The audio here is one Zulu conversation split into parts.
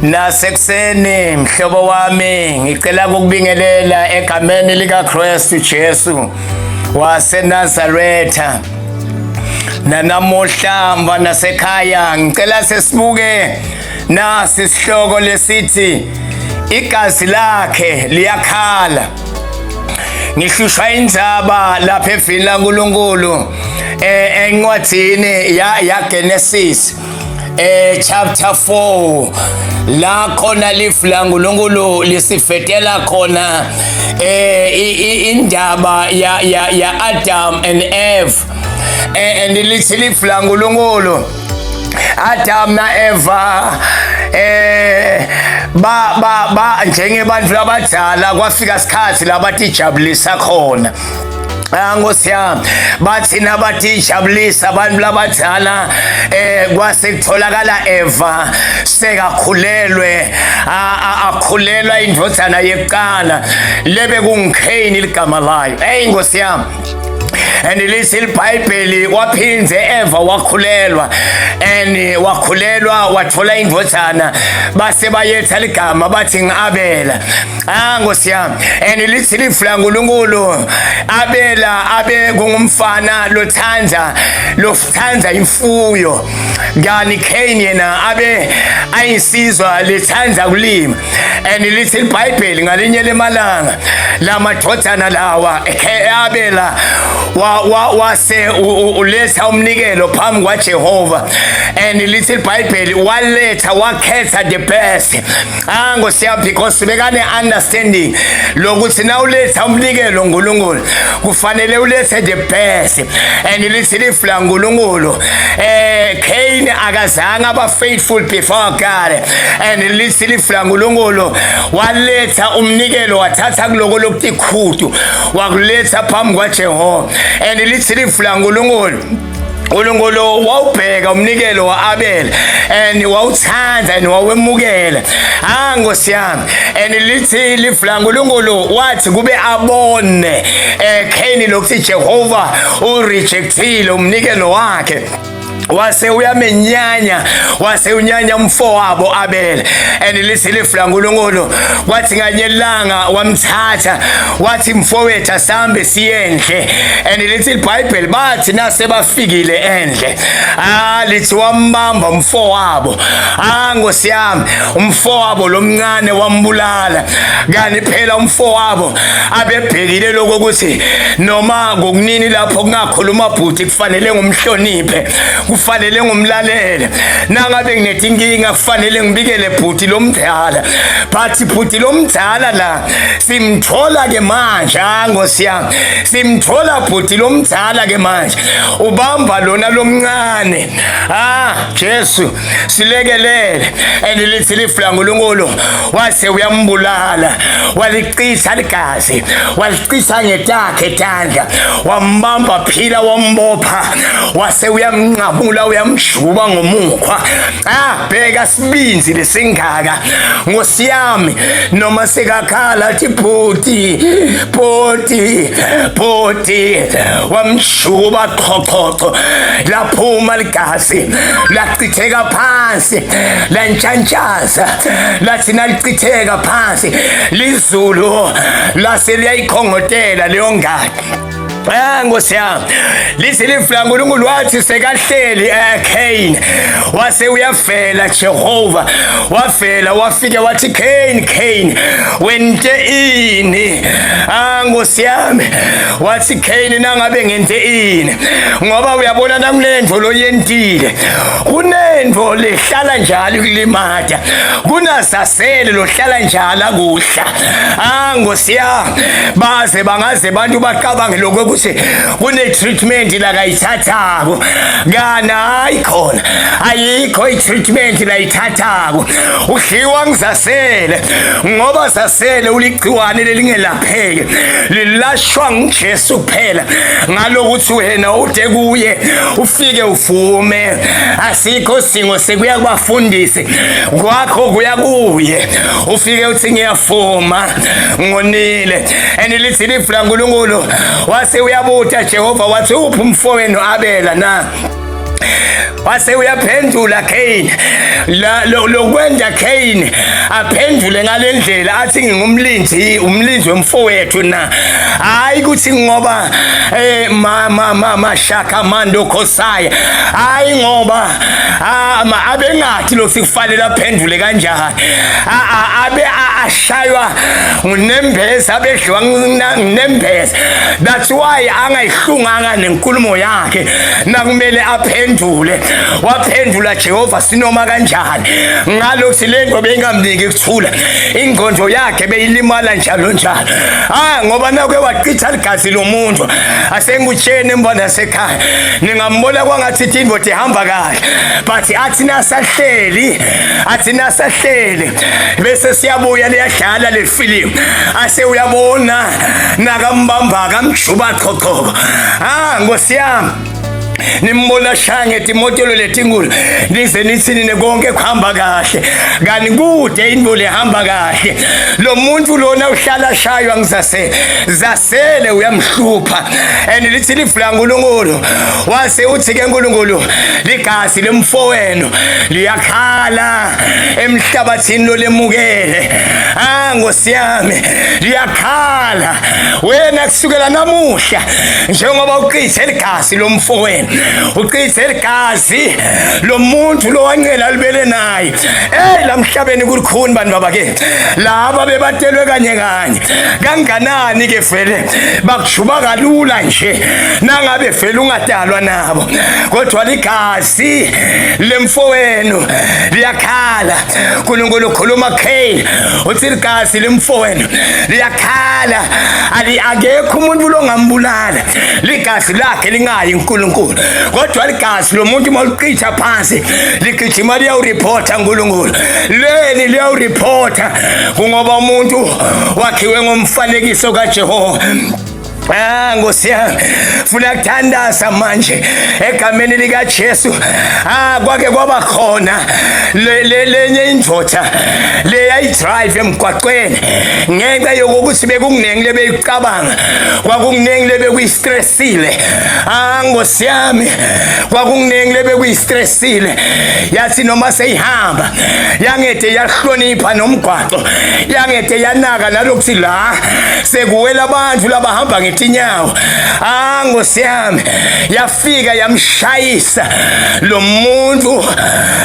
Nasekuseni mhlobo wami, ngicela ukukubingelela egameni likaKristu Jesu waseNazaretha. Nanamuhla mfana sekhaya, ngicela sesibuke nasi isihloko lesithi igazi lakhe liyakhala. Ngihlushwa indzaba lapha evini laNkulunkulu encwadini ya Genesis, chapter 4, la khona lifu laNkulunkulu lisifetela khona indaba ya Adam and Eve, and lithi lifu laNkulunkulu, Adam na Eva ba njengebantu labadala, kwafika isikhathi labatijabulisa khona. Ah, Nkosi yami, bathi nabatijabulisa abantu labadala, kwase kutholakala Eva sekakhulelwe, akhulelwa indodana yekuqala lebe kunguCain ligama layo. Hey, Nkosi yami, and lithi iBhayibheli waphindze Eva wakhulelwa, and wakhulelwa wathola indodana, base bayetha ligama bathi ngiAbela. Ah, Nkosi yami, and lithi lifu laNkulunkulu, Abela abe kungumfana lothanda imfuyo, kani Cain yena abe ayinsizwa lethanda kulima. And lithi iBhayibheli ngalinye lemalanga lamadodana lawa, Abela wase uletha umnikelo phambi kwaJehova, and lithi iBhayibheli waletha, wakhetha the best. Ah, Nkosi yami, because bekane understanding lokuthi nawuletha umnikelo uNkulunkulu kufanele ulethe the best. And lithi lifu laNkulunkulu, Cain akazange aba faithful before God, and lithi lifu laNkulunkulu waletha umnikelo, wathatha kuloko lokutikhutu, wakuletha phambi kwaJehova. And lithi lifu laNkulunkulu, uNkulunkulu wawubheka umnikelo wa-Abel and wawuthanda and wawemukela. Ah, Nkosi yami, and lithi lifu laNkulunkulu wathi kube abone Cain lokuthi Jehova urejectile umnikelo wakhe, wase uyamenyanya, wase unyanya umfowabo Abel. And lithi lifu laNkulunkulu kwathi nganye ilanga wamthatha, wathi, "Mfowethu, asambe siyendle." And lithi iBhayibheli bathi nase bafikile endle, ah, lithi wambamba umfowabo. Ah, Nkosi yami, umfowabo lomncane wambulala. Kani phela umfowabo abebhekile lokho ukuthi noma ngokunini lapho kungakhuluma bhuti kufanele ngumhloniphe, kufanele ngumlalele, nangabe nginetinkinga kufanele ngibikele bhuti lomdala. But bhuti lomdala la simthola ke manje. Ah, Nkosi yami, simthola bhuti lomdala ke manje ubamba lona lomncane. Ah, Jesu, silekelele. And lithi lifu laNkulunkulu wase uyambulala, walichitha ligazi, walichitha ngetakhe tandla, wambamba phila, wambopha, wase uyamnqamula, uyamjuba ngomukhwa. Ah, bheka sibinzi lesingaka, Nkosi yami, noma sekakhala athi, "Bhuti, bhuti, bhuti," wamshuba chochocho, laphuma ligazi, lachitheka phansi, lantshantshaza, lathi nalichitheka phansi lizulu lase liyayikhongotela leyo ngadi. Ah, Nkosi yami, lithi lifu laNkulunkulu wathi sekahleli Cain, wase uyafela Jehova, wafela, wafike wathi, "Cain, Cain, wente ini?" Ah, Nkosi yami, wathi Cain, "Nangabe ngente ini? Ngoba uyabona nakunento loyentile, kunento lehlala njalo kulimata, kunasasele lohlala njalo akuhla." Ah, Nkosi yami, baze bangaze abantu bacabange lokho ukuthi kune-treatment lakayithathako, kana hayi khona ayikho i-treatment layithathako. Udliwa ngizasele, ngoba sasele uligciwane lelingelapheki, lilashwa nguJesu kuphela, ngalokuthi wena ude kuye, ufike uvume. Asikho singo sekuya kubafundisi, kwakho kuya kuye, ufike uthi, "Ngiyafuma, ngonile." And lithi lifu laNkulunkulu wase uyabuta Jehova, wathi, "Uphi umfowenu Abela na?" Wase uyaphendula Cain la lokwenza Cain aphendule ngalendlela athi ngingumlindi umlindi wemfowethu na hayi ukuthi ngoba eh ma ma ma mashaka mando khosaya hayi ngoba ah, abengathi lokhu kufanele aphendule kanjani abe ashaywa ngunembeza abedliwa ngunembeza. That's why angayihlunganga nenkulumo yakhe nakumele aphendule. Waphendula Jehova sinoma kanjani ngalokuthi le nto beyingamniki ukuthula, ingqondo yakhe beyilimala njalo njalo. Ah, ngoba nakuye wachitha ligazi lomuntu. Asengutsheni embona sekhaya ningambona kwangathi indoda ihamba kahle, but athi nasahleli, athi nasahleli bese siyabuya liyadlala le film, ase uyabona nakambamba kamjuba chochoko. Ah, nkosi yami, nimbona shange timotolo letinkulu nize nithi nine konke kuhamba kahle, kanti kude into lehamba kahle. Lo muntu lona uhlala shaywa ngizase zasele uyamhlupha and lithi livula uNkulunkulu wase uthi ke uNkulunkulu ligazi lemfowenu liyakhala emhlabathini lolemukele. Ah, nkosi yami, liyakhala wena kusukela namuhla njengoba uqithe ligazi lomfowenu, uqithe ligazi lomuntu lowancela libele naye. Hey, lamhlabeni kulikhuni bantu babake laba bebatelwe kanye kanye kanganani ke vele bakujuba kalula nje nangabe vele ungadalwa nabo, kodwa ligazi lemfowenu liyakhala. uNkulunkulu ukhuluma Cain uthi ligazi lemfowenu liyakhala, ali akekho umuntu longambulala ligazi lakhe lingayi uNkulunkulu, kodwa ligazi lomuntu mawulichitha phansi ligijima liyawureporta uNkulunkulu, leni liyawureporta kungoba umuntu wakhiwe ngomfanekiso kaJehova. Ah, Nkosi yami, funa kuthandaza manje egameni lika Jesu. Ah, kwake kwaba khona lenye indoda le yayidrive emgwaqweni ngenxa yokuthi bekukunengi lebeyicabanga, kwakunengi lebekuyistressile. Ah, Nkosi yami, kwakunengi lebekuyistressile. Yathi noma seyihamba yangede yahlonipha nomgwaqo, yangede yanaka nalokuthi la sekuwela abantu labahamba ngetinyawo. Ah, Nkosi yami, yafika yamshayisa lo muntu.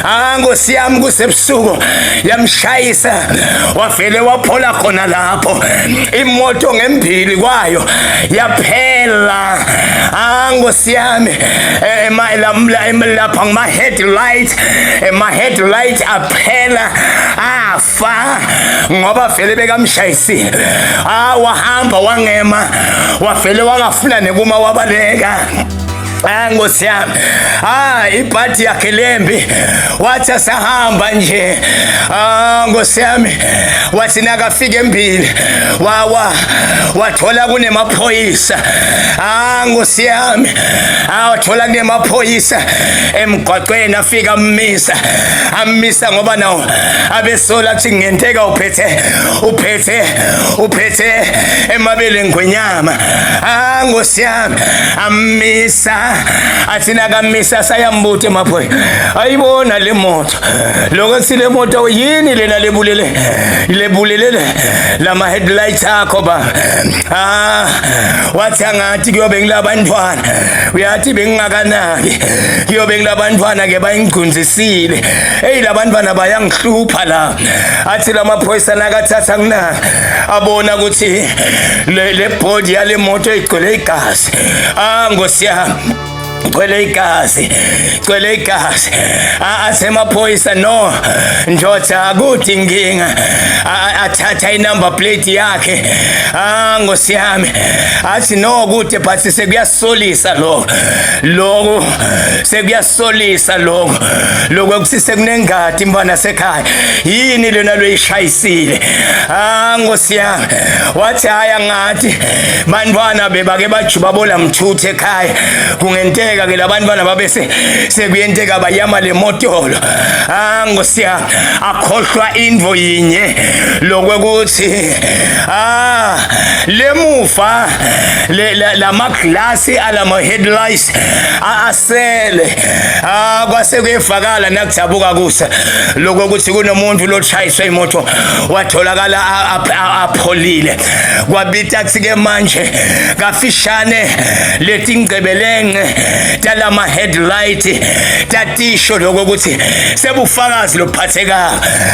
Ah, Nkosi yami, kusebusuku yamshayisa wavele waphola khona lapho, imoto ngembili kwayo yaphela. Ah, Nkosi yami, lapha ngama headlight, ema headlight aphela afa ngoba vele bekamshayisile. Ah, wahamba wangema wavele wangafuna nekuma wabaleka. Ah, Nkosi yami, ah, ibhadi yakhe lembi wathi asahamba nje. Ah, Nkosi yami, wathi nakafika embili wawa wathola kunemaphoyisa. Ah, Nkosi yami, ah, wathola kunemaphoyisa emgwaqweni, afika ammisa, ammisa ngoba nawo abesola athi ngenteka uphethe uphethe uphethe emabele ngwenyama. Ah, Nkosi yami, amisa, athi nakamisa sayambuta emaphoyisa, ayibona le moto lokho sile moto yini lena lebulele lebulele lama headlights akho ba. Ah, wathi angathi kuyobe ngilabantwana, uyathi bengingakanaki kuyobe ngilabantwana ke bayingcunzisile. Hey, labantwana bayangihlupha la. Athi lamaphoyisa nakathatha kuna abona ukuthi le body yale moto igcwele igazi. Ah, Nkosi yami, gcwele igazi, gcwele igazi. Asemaphoyisa no ndoda akuthi inkinga, athatha inumber plate yakhe. Ah, Nkosi yami, athi no kude but sekuyasolisa lokho, lokho sekuyasolisa lokho lokho kuthi sekunengadi mfana sekhaya, yini lena loyishayisile? Ah, Nkosi yami, wathi haya ngathi bantwana bebake bajuba bola mthuthu ekhaya kungenteka. Sekuyenteka ke labantwana babese sekuyenteka bayama le motolo. Ah ngosiya akhohlwa indvo yinye lokwekuthi ah lemuva lamaglasi alama headlights asele. Ah kwase kuyevakala nakujabuka kusa lokuthi kunomuntu loshayiswe imoto watholakala apholile. Kwabita ke manje kafishane letingcebelenge talama headlight tatisho lokho ukuthi sebufakazi lophatheka.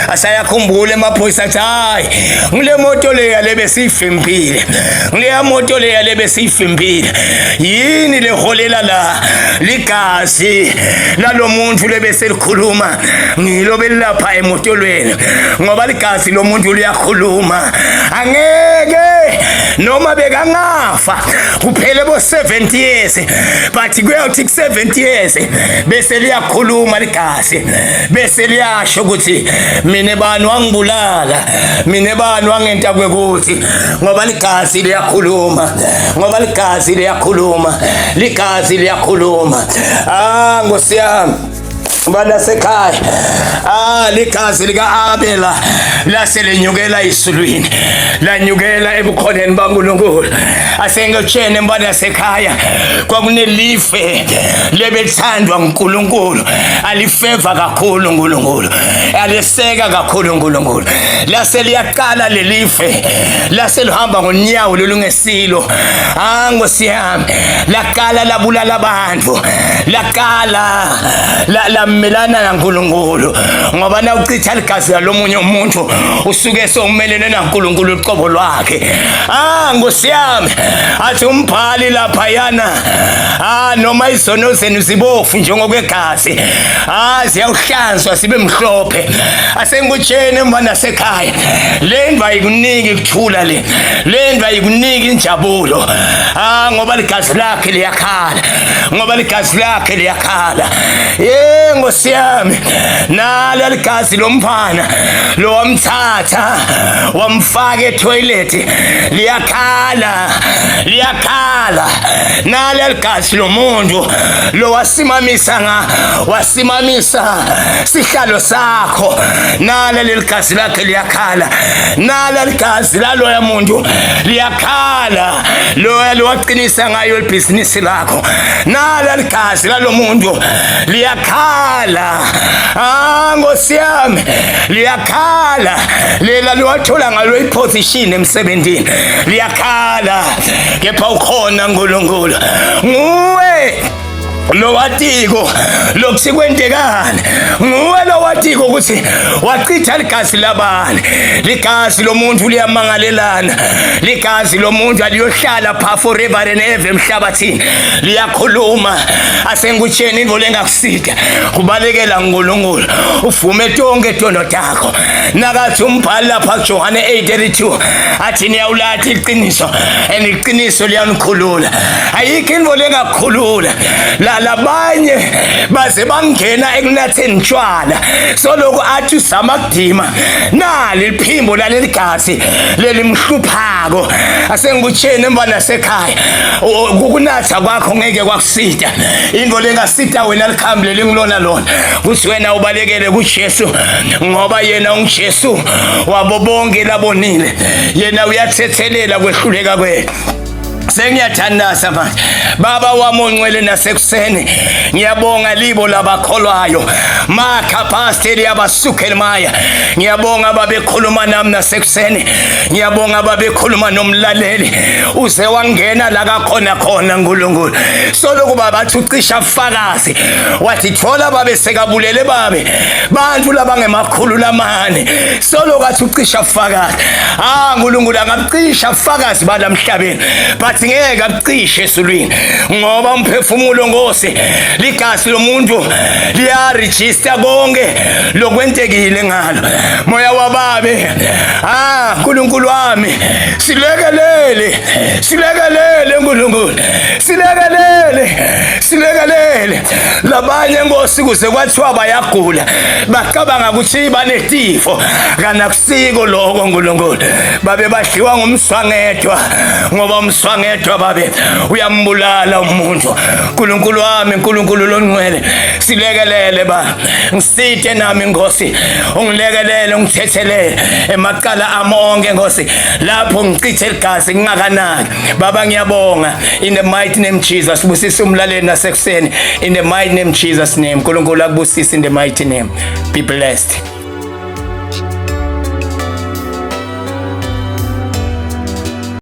Asayakhumbula emaphoyisa athi hayi ngile moto leya lebe siyifimbile, ngileya moto leya lebe siyifimbile, yini leholela la ligazi lalomuntu lebe selikhuluma ngilo belapha emotolweni, ngoba ligazi lomuntu liyakhuluma. Angeke noma bekangafa kuphele bo 70 years, but kuyawuthi ku 70 years bese liyakhuluma ligazi, bese liyasho ukuthi mina bani wangibulala, mina bani wangenta kwekuthi, ngoba ligazi liyakhuluma, ngoba ligazi liyakhuluma, ligazi liyakhuluma. Ah Nkosi yami banasekhaya, ah ligazi lika-Abela lase lenyukela esulwini, lanyukela ebukhoneni baNkulunkulu. Asengitshene mbanasekhaya, kwakunelife lebethandwa nguNkulunkulu, alifeva kakhulu uNkulunkulu, aliseka kakhulu uNkulunkulu. Lase liyaqala lelife, lase lihamba ngonyawo lolungesilo. Ah Nkosi yami, laqala labulala abantu, laqala lamelana naNkulunkulu, ngoba nawuchitha ligazi lalomunye umuntu usuke sewumelene naNkulunkulu uqobo lwakhe. Ah Nkosi yami, athi umbhali laphayana, ah noma izono zenu zibofu njengokwegazi, ah ziyawuhlanzwa sibe mhlophe. Asengikutshene mfana sekhaya, le ndlu ayikuniki ukuthula, le ndlu ayikuniki injabulo. Ah ngoba ligazi lakhe liyakhala, ngoba ligazi lakhe liyakhala. Ye Nkosi yami, nalo ligazi lomfana lo wamthatha wamfaka etoilet liyakhala, liyakhala. Nalo ligazi lomuntu lo wasimamisa nga wasimamisa sihlalo sakho, nalo leligazi lakhe liyakhala. Nalo ligazi laloya muntu liyakhala, loya lowaqinisa ngayo ibhizinisi lakho, nalo ligazi lalomuntu liyakhala. Ah Nkosi yami, liyakhala lela liwathola ngalo iposition emsebenzini, liyakhala. Kepha ukhona uNkulunkulu, nguwe lowatiko lokuthi kwentekani, nguwe lowatiko ukuthi wachitha ligazi labani. Ligazi lomuntu liyamangalelana, ligazi lomuntu aliyohlala pha forever and ever emhlabathini, liyakhuluma. Asengikutsheni into lengakusida kubalekela uNkulunkulu, uvume tonke tono takho. Nakathi umbhali lapha kuJohane 8:32 athi niyawulathi iqiniso and iqiniso liyanikhulula. Ayikho into lengakukhulula. La labanye baze bangena ekunatheni tshwala, soloku athi uzama kudima nali liphimbo laleli gazi lelimhluphako. Asengikutsheni emva nasekhaya, ukunatha kwakho ngeke kwakusida. Into lengasida wena likhambi lelingilona lona kuthi wena ubalekele kuJesu, ngoba yena unguJesu wabo bonke labonile, yena uyathethelela kwehluleka kwethu. Sengiyathandaza manje baba wami ongcwele nasekuseni, ngiyabonga libo labakholwayo makha pasteli abasukhela maya. Ngiyabonga babekhuluma nami nasekuseni, ngiyabonga babekhuluma nomlaleli uze wangena la kakhona khona uNkulunkulu. Soloku baba athi ucisha fakazi wathi thola babe sekabulele babe bantu labangemakhulu lamane, soloku athi ucisha fakazi. Ah uNkulunkulu angabucisha fakazi balamhlabeni, but ngeke abucishe esulwini, ngoba umphefumulo Nkosi ligazi lomuntu liyaregister konke lokwentekile ngalo. Moya wababe, ah uNkulunkulu wami, silekelele, silekelele uNkulunkulu, silekelele, silekelele. Labanye Nkosi kuze kwathiwa bayagula bacabanga ukuthi banetifo, kana kusiko lokho uNkulunkulu. Babe badliwa ngumswangedwa, ngoba umswangedwa yedwa babe uyambulala umuntu. Nkulunkulu wami, Nkulunkulu longcwele, silekelele ba, ngisite nami Nkosi, ungilekelele, ungithethelele emacala ami onke Nkosi, lapho ngichithe igazi ngingakanaki. Baba, ngiyabonga in the mighty name Jesus. Busisa umlaleli nasekuseni in the mighty name Jesus name. Nkulunkulu akubusise in the mighty name. Be blessed.